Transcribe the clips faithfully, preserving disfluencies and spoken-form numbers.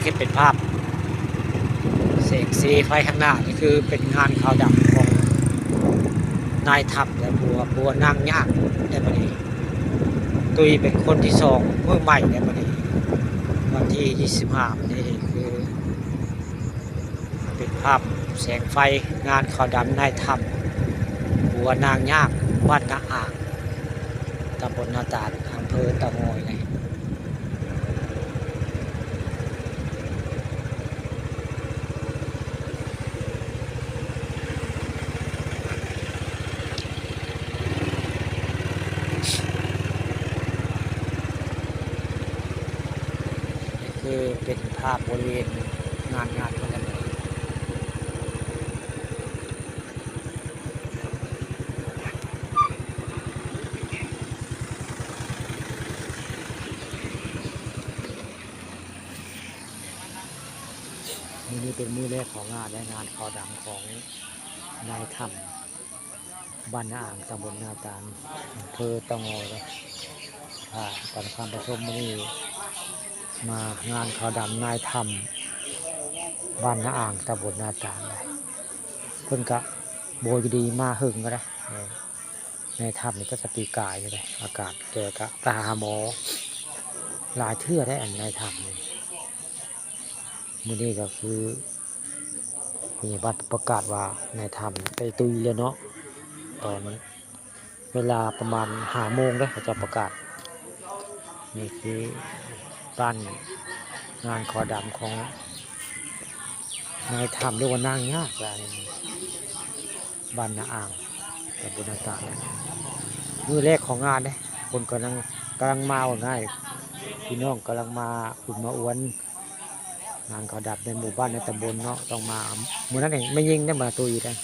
เก็บเป็นภาพ แสงสีไฟข้างหน้านี่คือเป็นงานขาวดำของนายถ้ำและผัว ผัวนางยากในบัดนี้ ตุ้ยเป็นคนที่สอง มือใหม่ในบัดนี้ วันที่ยี่สิบห้านี่คือ เป็นภาพแสงไฟงานขาวดำนายถ้ำผัวนางยาก บ้านนาอ่าง ตำบลนาตาล อำเภอเต่างอยเลย นี่คือเป็นภาพบริเวณงาน งานเพิ่นกันเลย มื้อนี้เป็นมื้อแรกของงานและงานขาวดำของนายถ้ำ บ้านนาอ่าง ตำบลนาตาล อำเภอเต่างอยเลย อ่า ตอนค่ำประชมมื้อนี้มางานขาวดำนายถ้ำ บ้านนาอ่าง ตำบลนาตาลเลย เพิ่นกะบ่อยู่ดีมาเฮิงก็ได้ เออ นายถ้ำนี่ก็จะปีกายอยู่เลย อากาศแกก็ไปหาหมอหลายเทื่อได้ อันนายถ้ำนี่ มื้อนี้ก็คือผู้ใหญ่บ้านประกาศว่านายถ้ำได้ตุยแล้วเนาะ ตอนเวลาประมาณห้าโมงเด้อ เขาจะประกาศ นี่คือบ้านงานขาวดำของนายถ้ำ หรือว่านางยากล่ะ บ้านนาอ่าง ตำบลนาตาล มื้อแรกของงานเด้ คนกำลัง กำลังมาว่าง่าย พี่น้องกำลังมาอุ่นมาอวน งานขาวดำในหมู่บ้านในตำบลเนาะ ต้องมา มื้อนั้นเอง แม่ยิ่งได้มาตุยนะ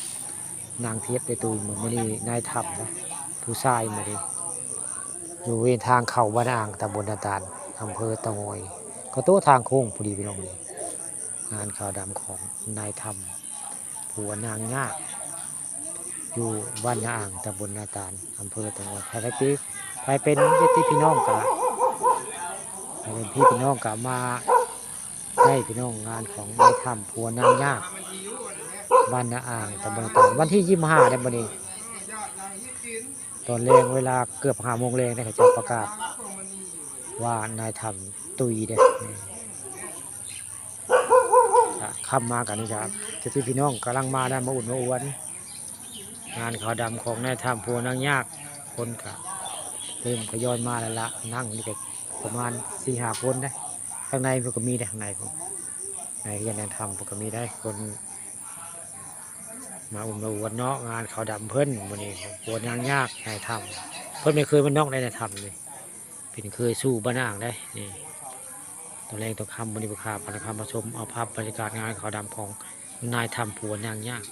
นางเทียบได้ตุย มื้อ มื้อนี้นายถ้ำนะ ผู้ชายมื้อนี้ อยู่เวียนทางเข้าบ้านนาอ่าง ตำบลนาตาล อำเภอเต่างอย ก็โตทางโค้งพอดีพี่น้องเลย งานขาวดำของนายถ้ำผัวนางยาก อยู่บ้านนาอ่าง ตำบลนาตาล อำเภอเต่างอย ใครไป ใครเป็นญาติพี่น้องกะ ใครเป็นพี่พี่น้องกะมาได้พี่น้อง งานของนายถ้ำผัวนางยาก บ้านนาอ่าง ตำบลนาตาล วันที่ยี่สิบห้าได้บัดนี้ ตอนแลงเวลาเกือบห้าโมงแลงเนี่ย เขาจะประกาศว่านายถ้ำตุยเด้ อ่ะ ค่ำมากันนี่ครับ เจ้าที่พี่น้องกำลังมาได้ มาอุ่นมาอวน งานขาวดำของนายถ้ำผัวนางยาก คนก็เริ่มทยอยมาแล้วละ นั่งนี่ก็ประมาณสี่ห้าคนนะ ข้างในเพิ่นก็มีนะ ข้างในเพิ่น ในเฮือนนายถ้ำเพิ่นก็มีได้ คนมาอุ่นมาอวนเนาะ งานขาวดำเพิ่นมื้อนี้ ผัวนางยากนายถ้ำ เพิ่นไม่เคยมานอกในนายถ้ำเลย เพิ่นเคยสู่บ้านนาอ่างได้ นี่ ตอนแลงตอนค่ำมื้อนี้พาพากันมาชมเอาภาพบรรยากาศงานขาวดำของนายถ้ำผัวนางยาก